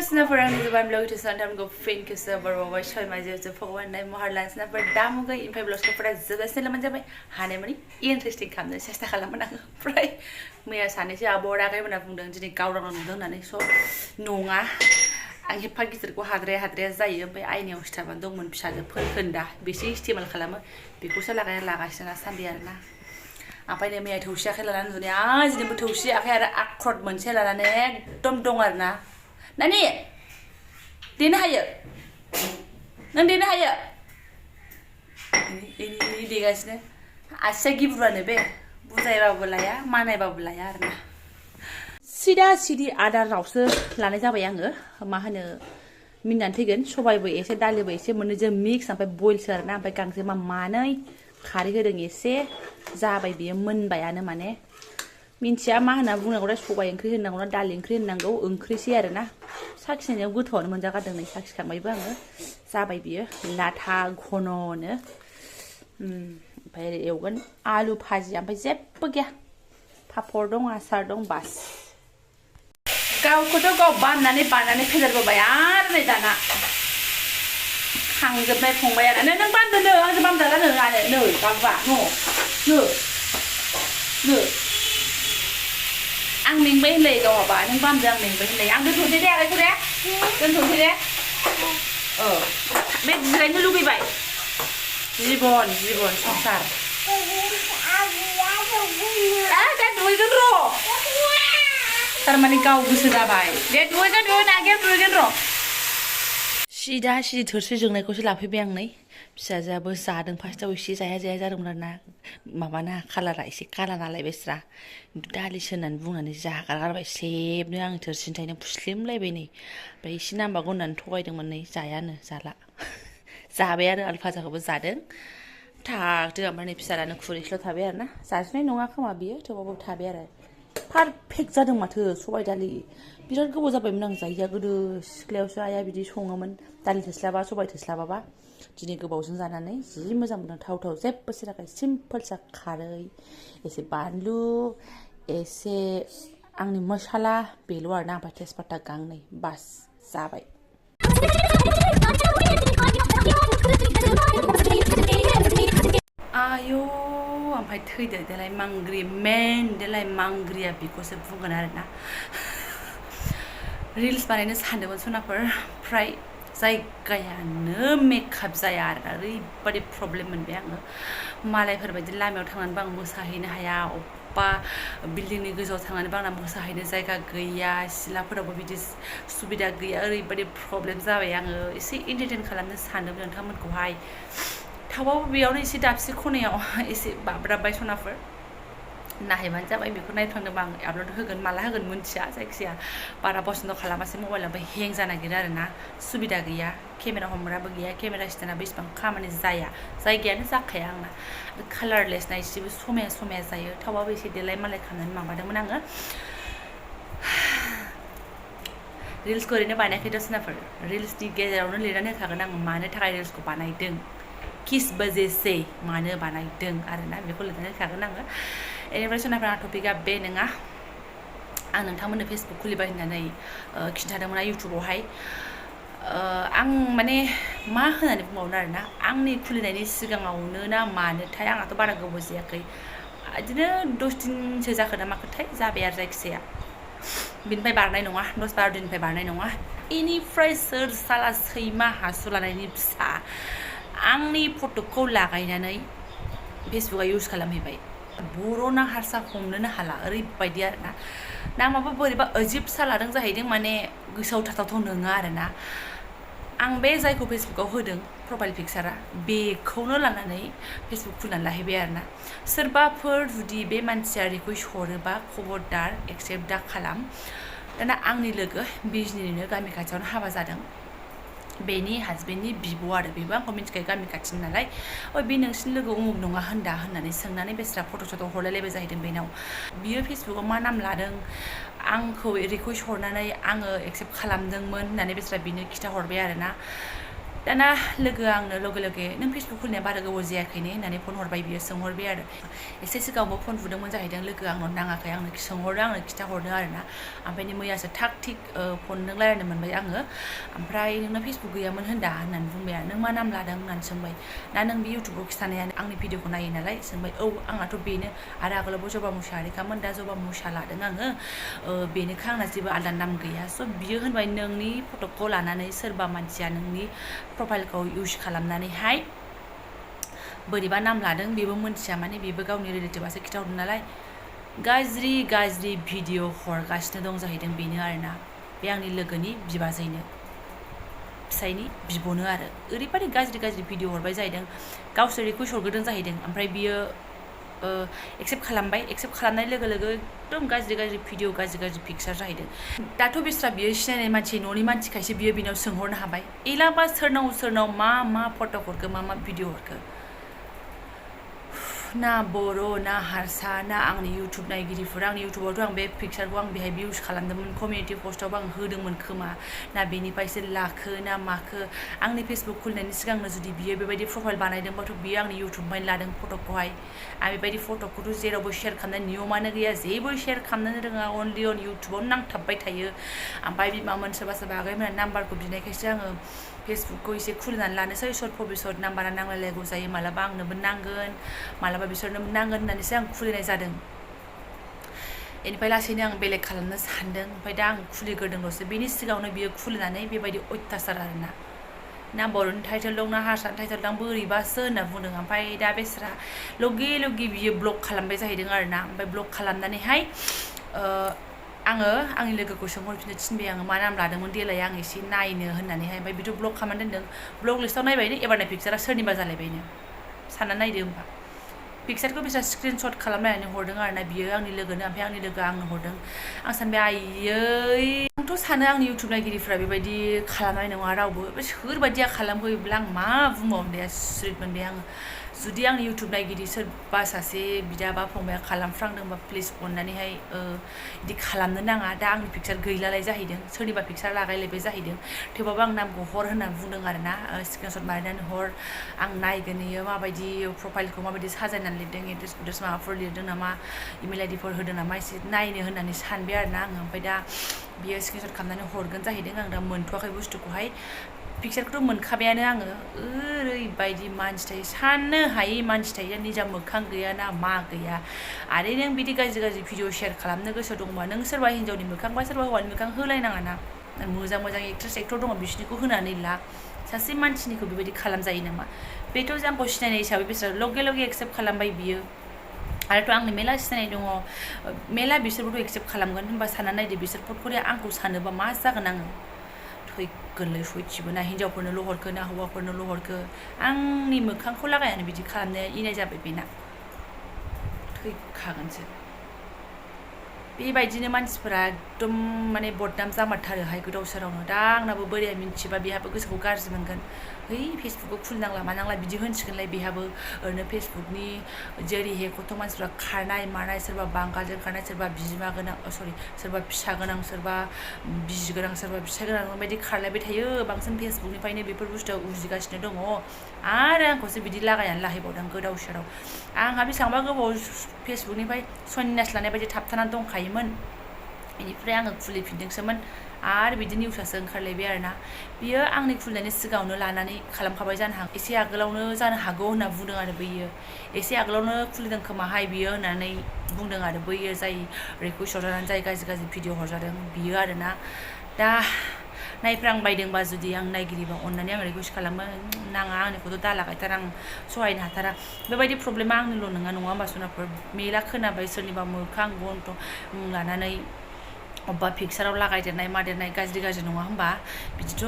Namaste for ang Jobanivlog to Sandam go fin ke sa barwa shoy ma je to phone nai mohar lans na per dam go in vlog ko pra zebes na man jabai hane mani interesting kam na sesta khala mana prai me sane se abora kai mana bungdang jini gaurang nudang nani so nonga ang hepa gidir ko hadre जायो ओमफ्राय आइनियाव सिथाबा दंमोन फिसाजो फोरखोन्दा बेसे इस्तेमाल खालामो बेखौसो लागासिनो सान्दि आरोना ओमफ्राय नै मैया थौसि आखाइ लानानै जुनि आजिनिबो थौसि आखाइ आरो आख्रट मोनसे लानानै एकदम दं आरोना नानि देनो हायो नों देनो हायो इनि देगासिनो आसिया गिब्रुआनो बे बुजायबाबो लाया मानायबाबो लाया आरोना सिदा सिदि आदारावसो लानाय जाबाय आङो मा होनो मिननानै थैगोन सबायबो एसे दालिबो एसे मोननैजों मिक्स ओमफ्राय बइलसो आरोना ओमफ्राय गांजेमा मानै खारै होदों एसे जाबाय बियो मोनबायानो माने मिन्थिया मा होनना बुंनांगौ दा सबाय ओंख्रि होननांगौ ना दालि ओंख्रि होननांगौ ओंख्रिसै आरोना साखिनायाव गोथावानो मोनजागारदों नै साखिखांबायबो आङो जाबाय बियो लाथा घन'नो ओमफ्राय एवगोन आलु भाजि ओमफ्राय जेबो गैया पापर दं आसार दं बास गावखौथ' गाव बाननानै फेदेरबोबाय आरो नै दाना खांजोबनाय फंबाय आरो नों बानदोनो आंजों बामजाला नो आरो नै गाबा नो आं मेंबाय होनलाय गावाबा नों बामदो आं मेंबाय होनलाय आं दोनथ'नोसै दे आरोखौ दे दोनथ'नोसै दे बे जिरायनो लुगैबाय जीवन संसार दा दुगैगोन र' थारमाने गाव गोसो जाबाय दे दुगैगोन आगेल दुगैगोन र' सिदा सिदि थोरसि जोंनायखौसो लाफैबाय आं नै फिसाजोआबो जादों फार्स्टआव एसे जाया जादोंमोन आरोना माबाना कालारा एसे काला नालाय बेस्रा दालिसो होननानै बुंनानै जागारबाय सेबनो आं थोरसिनिफ्रायनो फुस्लिमलायबाय नै ओमफ्राय एसे नांबागौ होननानै थगायदोंमोन नै जायानो जाला जाबाय आरो आलु फाजाखौबो जादों थागदो ओमफ्राय नै फिसालानो खुरैसेल' थाबाय आरोना जाजोबनाय नङा खोमा बियो थेवबाबो थाबाय आरो पारफेक्ट जादों माथो सबाय दालि बिराद गोबाव जाबायमोन आं जायैया गोदो सिख्लायावसो आइया बिदि सङोमोन दालि थोस्लाबा सबाय थोस्लाबाबा दिनै गोबावजों जानानै जि मोजां मोनदों थाव जेबो सेराखै सिम्पोलसा खारै एसे बानलु एसे आंनि मसाला बेल' आरोना ओमफ्राय तेजपाता गांनै बास जाबाय आयौ ओमफ्राय थैदो देलाय मांग्रि देलाय मांग्रिया बेखौसो बुंगोन आरोना रिल्स बानायनो सानदोंमोन सनाफोर फ्राय जायगायानो मेकआप जाया आरोना ओरैबादि प्रब्लेम मोनबाय आङो मालायफोरबायदि लामायाव थांनानैबो आं मोसाहैनो हाया अबेबा बिल्डिंनि गोजौआव थांनानैबो आंना मोसाहैनो जायगा गैया सिलाफोरावबो बिदि सुबिदा गैया ओरैबादि प्रब्लेम जाबाय आङो एसे इन्टारटेन खालामनो सानदोंमोन नोंथांमोनखौहाय थावाबो बेयावनो एसे दाबसे खनायाव एसे बाब्राबबाय सनाफोर नायबानो जाबाय बेखौ नायफ्लांदोंबा आं आपल'ड होगोन माला होगोन मिन्थिया जायखिजाया बारा पसन्द खालामासै मबाइला ओमफ्राय हें जानो नागिरो आरोना सुबिदा गैया केमेरा हमग्राबो गैया केमेरा स्टेन्डआबो इसिबां खामानि जाया जायगायानो जाखाया आंना कालारलेसना एसेबो समाया जायो थावाबो एसे देलाय मालाय खालामनानै माबादोंमोन आङो रिल्सखौ ओरैनो बानायाखै दसनाफोर रिल्सनि गेजेरावनो लिरनानै होखागोन आं मानो थाखाय रिल्सखौ बानायदों किस बजेसे मानो बानायदों आरोना बेखौ लिरनानै होखागोन आङो बेनिफ्राय सनाफोर टपिकआ बे नङा आं नोंथांमोननो फेसबुक खुलिबाय होननानै खिन्थादोंमोन इउटुबावहाय आं माने मा होननानै बुंबावनो आरोना आंनि खुलिनायनि सिगाङावनो ना मानोथाय आंहाथ' बारा गोबाव जायाखै बिदिनो 10 दिनसो जाखो ना माखोथाय जाबाय आरो जायखिजाया बिनिफ्राय बारनाय नङा 10-12 दिननिफ्राय बारनाय नङा बेनिफ्राय सोर साला सैमा हासु लानायनि फिसा आंनि फट'खौ लागायनानै फेसबुकआव इउज खालामहैबाय बर' ना हारसा हमनोनो हाला ओरैबायदि आरोना नामाबो बोरैबा अजिबसा लादों जाहैदों माने गोसोआव थाथावथाव नङा आरोना आं बे जायखौ फेसबुकआव होदों प्रफाइल पिकचारा बेखौनो लानानै फेसबुक खुलिनानै लाहैबाय आरोना सोरबाफोर जुदि बे मानसिया रिकुवेस्ट हरोबा खबरदार एक्सेप्ट दा खालाम दाना आंनि लोगो बिजनिनिनो गामि खाथियावनो हाबा जादों बेनि हाजबेन्डनि बिब' आरो बेबो आंखौ मिन्थिखायो गामि खाथिनि नालाय बे नोंसिनि लोगो उमुक नङा होननानै सोंनानै बेस्रा फट' हरलायलायबाय जाहैदों बेनाव बियो फेसबुकआव मा नाम लादों आंखौ रिकुवेस्ट हरनानै आङो एक्सेप्ट खालामदोंमोन होननानै बेस्रा बिनो खिथाहरबाय आरोना दाना लोगोआ आंनो लगे लगे नों फेसबुक खुलिनाया बारा गोबाव जायाखै ने होननानै फन हरबाय बियो सोंहरबाय आरो एसे सिगाङावबो फन बुदोंमोन जाहैदों लोगोआ आंनाव नाङाखै आंनो सोंहरदों आंनो खिथाहरदों आरोना ओमफ्राय मैयासो थाग थिग फनजों रायलायनो मोनबाय आङो ओमफ्राय नोंना फेसबुक गैयामोन होननानै बुंबाय आरो नों मा नाम लादों होननानै सोंबाय दा नों बे इउटुबाव खिथानाया आंनि भिडिअखौ नायो नालाय सोंबाय औ आंहाथ' बेनो आरो आगोलावबो जबा मुसाहारिखामोन दा जबा मुसा लादों आङो बेनोखा आंना जेबो आलादा नाम गैया स' बियो होनबाय नोंनि फट'खौ लानानै सोरबा मानसिया नोंनि प्रफाइलखौ इउज खालामनानैहाय बोरैबा नाम लादों बेबो मोनथिया माने बेबो गावनि रिलेटिभासो खिथाहरदों नालाय गाज्रि भिडिअ हरगासिनो दं जाहैदों बेनो आरोना बे आंनि लोगोनि बिबाजैनो फिसायनि बिब'नो आरो ओरैबायदि गाज्रि भिडिअ हरबाय जाहैदों गावसोर रिकुवेस्ट हरग्रोदों जाहैदों ओमफ्राय बियो एक्सेप्ट खालामबाय एक्सेप्ट खालामनाय लोगो लोगो एकदम गाज्रि भिडिअ गाज्रि पिक्सार जाहैदों दाथ' बिस्रा बियो सिनायनाय मानसि न'नि मानसिखायसो बियो बिनाव सोंहरनो हाबाय एलाबा सोरनाव मा फट' हरखो मा भिडिअ हरखो ना बर' ना हारसा ना आंनि इउटुब नायगिरिफोर आंनि इउटुबावथ' आं बे पिक्सारखौ आं बेहाय इउज खालामदोंमोन कमिउनिटि पस्टआवबो आं होदोंमोन खोमा ना बेनिफ्रायसो लाखो ना माखो आंनि फेसबुक खुलिनायनि सिगांनो जुदि बियो बेबायदि प्रफाइल बानायदोंबाथ' बियो आंनि इउटुबनिफ्राय लादों फट'खौहाय आं बेबायदि फट'खौथ' जेरावबो शेयार खालामनाय नियमानो गैया जेबो शेयार खालामनो रोङा अनलि अन इउटुबाव नांथाबबाय थायो ओमफ्राय बिमामोन सोरबा आगैमोना नाम्बारखौ बिनायखायसो आङो फेसबुकखौ एसे खुलिनानै लानोसै सर्ट फबिसर्ट नाम्बारा नांलायलायगौ जायो मालाबा आंनोबो नांगोन मालाबा बिसोरनोबो नांगोन होननानैसो आं खुलिनाय जादों बेनिफ्राय लासैनो आं बेलेग खालामनो सानदों ओमफ्राय दा आं खुलिग्रोदोंल'सो बेनि सिगाङावनो बियो खुलिनानै बेबायदि अयथासार आरोना ना बर'नि टाइटेल दं ना हारसानि टाइटेल दं बोरैबासो होनना बुंदों ओमफ्राय दा बेस्रा लगे बियो ब्लक खालामबाय जाहैदों आरोना ओमफ्राय ब्लक खालामनानैहाय आङो आंनि लोगोखौ सोंहरफिननो थिनबाय आङो मा नाम लादोंमोन देलाय आं एसे नायनो होननानैहाय ओमफ्राय बिथ' ब्लक खालामनानै दोनदों ब्लक लिस्टआव नायबायनो एबारना पिक्सारा सोरनिबा जालायबायनो सानना नायदो होमबा पिक्सारखौ बिस्रा स्क्रिनशट खालामनानै हरदों आरोना बियो आंनि लोगोनो ओमफ्राय आंनि लोगोआ आंनो हरदों आं सानबाय आयै आंथ' सानो आंनि इउटुब नायगिरिफ्रा बेबायदि खालामनाय नङा रावबो सोरबायदिया खालामफैयोब्ला आं मा बुंबावनो दे स्ट्रिट मोनबाय आङो जुदि आंनि इउटुब नायगिरि सोरबा सासे बिदा बा फंबाया खालामफ्रांदोंबा प्लिज अननानैहाय बिदि खालामनो नाङा दा आंनि पिक्सार गैलालाय जाहैदों सोरनिबा पिक्सार लागायलायबाय जाहैदों थेवबाबो आं नामखौ हर होनना बुंदों आरोना स्क्रिनशट मारिनानै हर आं नायगोन इयो माबायदि प्रफाइलखौ माबायदि साजायनानै लिरदों एड्रेस माबाफोर लिरदों नामा इमेल आइडिफोर होदों नामा एसे नायनो होननानै सानबाय आरोना आङो ओमफ्राय दा बियो स्क्रिनशट खालामनानै हरगोन जाहैदों आं दा मोनथ'वाखै बुस्थुखौहाय पिक्सारखौथ' मोनखाबायानो आङो ओरैबायदि मानसि थायो साननो हायि मानसि थायो निजा मोखां गैया ना मा गैया आरो नों बिदि गाज्रि भिडिअ शेयार खालामनो गोसो दंबा नों सोरबा हिन्जावनि मोखां बा सोरबा हौवानि मोखां होलायनाङा ना मोजां एक्ट्रेस एक्टर दङ बिसोरनिखौ होनानै ला सासे मानसिनिखौ बेबायदि खालामजायो नामा बेथ' आंखौ सिनायनाय हिसाबै बिसोर लगे एक्सेप्ट खालामबाय बियो आरोथ' आंनि मेला सिनायनाय दङ मेला बिसोरबोथ' एक्सेप्ट खालामगोन होनबा सानना नायदो बिसोर फटकरि आंखौ सानोबा मा जागोन आङो थैगोनलै सयथिबो ना हिन्जावफोरनोल' हरखो ना हौवाफोरनोल' हरखो आंनि मोखांखौ लागायनानै बिदि खालामनाया इनाय जाबाय बेना थैखागोनसो बेबायदिनो मानसिफोरा एकदम माने बदनाम जामारथारोहाय गोदाव सोरावनो दा आंनाबो बोराया मिन्थिबा बेहाबो गोसोखौ गाज्रि मोनगोन है फेसबुकखौ खुलिनांला मानांला बिदि होनसिगोनलाय बेहाबो ओरैनो फेसबुकनि जेरैहाय खथ' मानसिफ्रा खारनाय मानाय सोरबा बांगालजों खारनाय सोरबा बिमा गोनां सोरबा फिसा गोनां सोरबा बिसि गोनां सोरबा फिसाइ गोनां बेबायदि खारलायबाय थायो बांसिन फेसबुकनिफ्रायनो बेफोर बुस्थुआ उजिगासिनो दङ आरो आंखौसो बिदि लागायनानै लाहैबावदों गोदाव सोराव आंहा बेसेबांबा गोबाव फेसबुकनिफ्राय सन्यास लानाय बायदि थाबथानानै दंखायोमोन बेनिफ्राय आङो खुलिफिनदोंसोमोन आरो बिदि निउसासो ओंखारलायबाय आरोना बियो आंनि खुलिनायनि सिगाङावनो लानानै खालामखाबाय जानो हागौ एसे आगोलावनो जानो हागौ होनना बुंदों आरो बैयो एसे आगोलावनो खुलिदों खोमाहाय बियो होननानै बुंदों आरो बैयो जाय रिकुवेस्ट हरजानानै जाय गाज्रि भिडिअ हरजादों बियो आरोना दा नायफ्रांबायदोंबा जुदि आं नायगिरिबा अननानै आं रिकुवेस्ट खालामो नाङा आंनिखौथ' दालागायथारा आं सहायनो हाथारा बेबायदि प्रब्लेमा आंनिल' नङा होमबा सनाफोर मेला खोनाबाय सोरनिबा मोखां गन्थं लानानै अबेबा पिक्साराव लागायदेरनाय मादेरनाय गाज्रि नङा होमबा बिदिथ'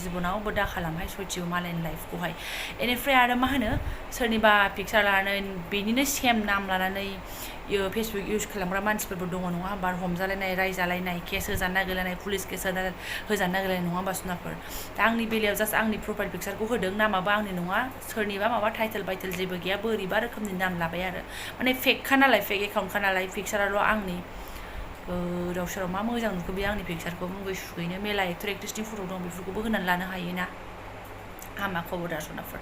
जिबनावबो दा खालामहाय सयथिबो मालायनि लाइफखौहाय बेनिफ्राय आरो मा होनो सोरनिबा पिक्सार लानानै बेनिनो सेम नाम लानानै फेसबुक इउज खालामग्रा मानसिफोरबो दङ नङा होमबा हमजालायनाय रायजालायनाय केस होजानो नागिरलायनाय पुलिस केस होजानो नागिरलायनाय नङा होमबा सुनाफोर दा आंनि बेलायाव जास्ट आंनि प्रफाइल पिक्सारखौ होदों नामाबो आंनि नङा सोरनिबा माबा टाइटेल बाइटेल जेबो गैया बोरैबा रोखोमनि नाम लाबाय आरो माने फेकखा नालाय फेक एकाउन्टखा नालाय पिक्साराल' आंनि गोदाव सोराव मा मोजां नुखो बे आंनि पिक्सारखौ मुगै सुगैनो मेला एक्टर एक्ट्रेसनि फट' दं बेफोरखौबो होनानै लानो हायोना हामा खबर सनाफोर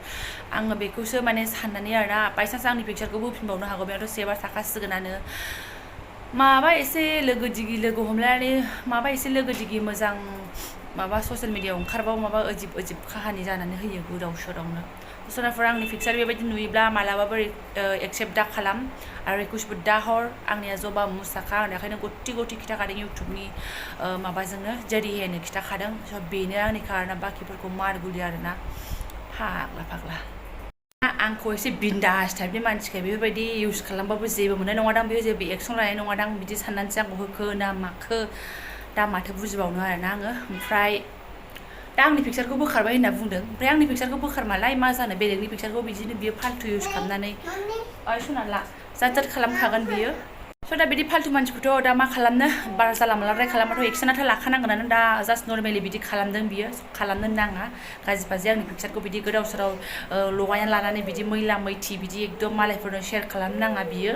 आङो बेखौसो माने साननानै आरोना बायसान्स आंनि पिक्चारखौ बोफिनबावनो हागौ बेयावथ' सेबार थाखासिगोनानो माबा एसे लोगो दिगि लोगो हमलायनानै माबा एसे लोगो दिगि मोजां माबा ससियेल मिडियाआव ओंखारबाव माबा अजिब काहानि जानानै होयो गोदाव सोरावनो सनाफोर आंनि पिक्चार बेबायदि नुयोब्ला मालाबाबो एक्सेप्ट दा खालाम आरो रिकुवेस्टबो दा हर आंनिया जबा मुसाखा आं ओंखायनो गथि खिथाखादों इउटुबनि माबाजोंनो जेरिहेनो खिथाखादों स' बेनो आंनि कारना बाखिफोरखौ मार गुलि आरोना फाग्ला आंखौ एसे बिन्दास टाइपनि मानसिखाय बेफोरबायदि इउज खालामबाबो जेबो मोननाय नङादां बेयो जेबो एक्सन लानाय नङादां बिदि साननानैसो आंखौ होखो ना माखो दा माथो बुजिबावनो आरोना आङो ओमफ्राय दा आंनि पिक्चारखौ बोखारबाय होनना बुंदों ओमफ्राय आंनि पिक्चारखौ बोखारमालाय मा जानो बेलेगनि पिक्चारखौ बिदिनो बियो फाल्तु इउज खालामनानै सनाला जात खालामखागोन बियो स' दा बिदि फाल्तु मानसिखौथ' दा मा खालामनो बारा जाला मालाद्राय खालामबाथ' एक्सनाथ' लाखानांगोनानो दा जास्ट नर्मेलि बिदि खालामदों बियो खालामनो नाङा गाज्रि फाज्रि आंनि पिक्चारखौ बिदि गोदाव सोराव लगायना लानानै बिदि मैला मैथि बिदि एकदम मालायफोरनो शेयार खालामनो नाङा बियो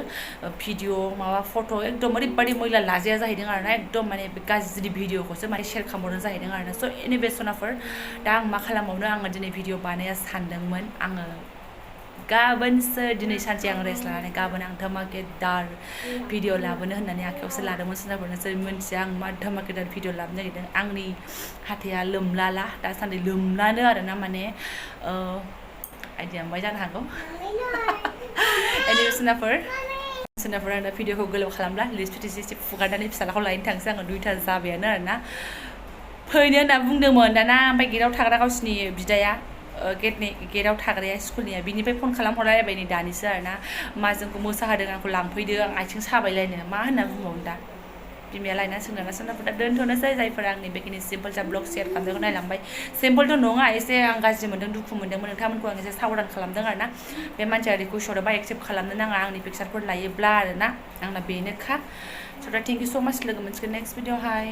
भिडिअ माबा फट' एकदम ओरैबायदि मैला लाजाया जाहैदों आरोना एकदम माने गाज्रि भिडिअखौसो माने शेयार खालामबावनो जाहैदों आरोना स' एनिवे सनाफोर दा आं मा खालामबावनो आङो दिनै भिडिअ बानाया सानदोंमोन आङो गाबोनसो दिनै सानसे आं रेस्ट लानानै गाबोन आं धमाकेदार भिडिअ लाबोनो होननानै आखायावसो लादोंमोन सोरनाफोरनो सोर मिन्थिया आं मा धमाकेदार भिडिअ लाबोनो नागिरदों आंनि हाथाया लोमलाला दासान्दि लोमलानो आरोना माने आइडिया मोनबाय जानो हागौ एनिवे सोरनाफोर आं दा भिडिअखौ गोलाव खालामला लिपस्टिक एसे फुगारनानै फिसालाखौ लायनो थांसै आङो 2टा जाबायानो आरोना फैनो होनना बुंदोंमोन दाना ओमफ्राय गेटआव थाग्रा गावसिनि बिदाया गेटआव थाग्राया स्कुलनिया बिनिफ्राय फन खालामहरलायबाय नै दानिसो आरोना मा जोंखौ मोसाहोदों आंखौ लांफैदो आं आथिं साबायलायनो मा होनना बुंबावनो दा बिमाया लायना सोंना सोरनाफोर दा दोनथ'नोसै जायफोरा आंनि बेखिनि सिम्पोल जा ब्लग शेयार खालामनायखौ नायलांबाय सिम्पोलथ' नङा एसे आं गाज्रि मोन्दों दुखु मोन्दोंमोन नोंथांमोनखौ आं एसे सावधान खालामदों आरोना बे मानसिया रिकुवेस्ट हरोबा एक्सेप्ट खालामनो नाङा आंनि पिक्चारफोर लायोब्ला आरोना आंना बेनोखा स' दा थेंक इउ स' माच लोगो मोनसिगोन नेक्स्ट भिडिअ हाय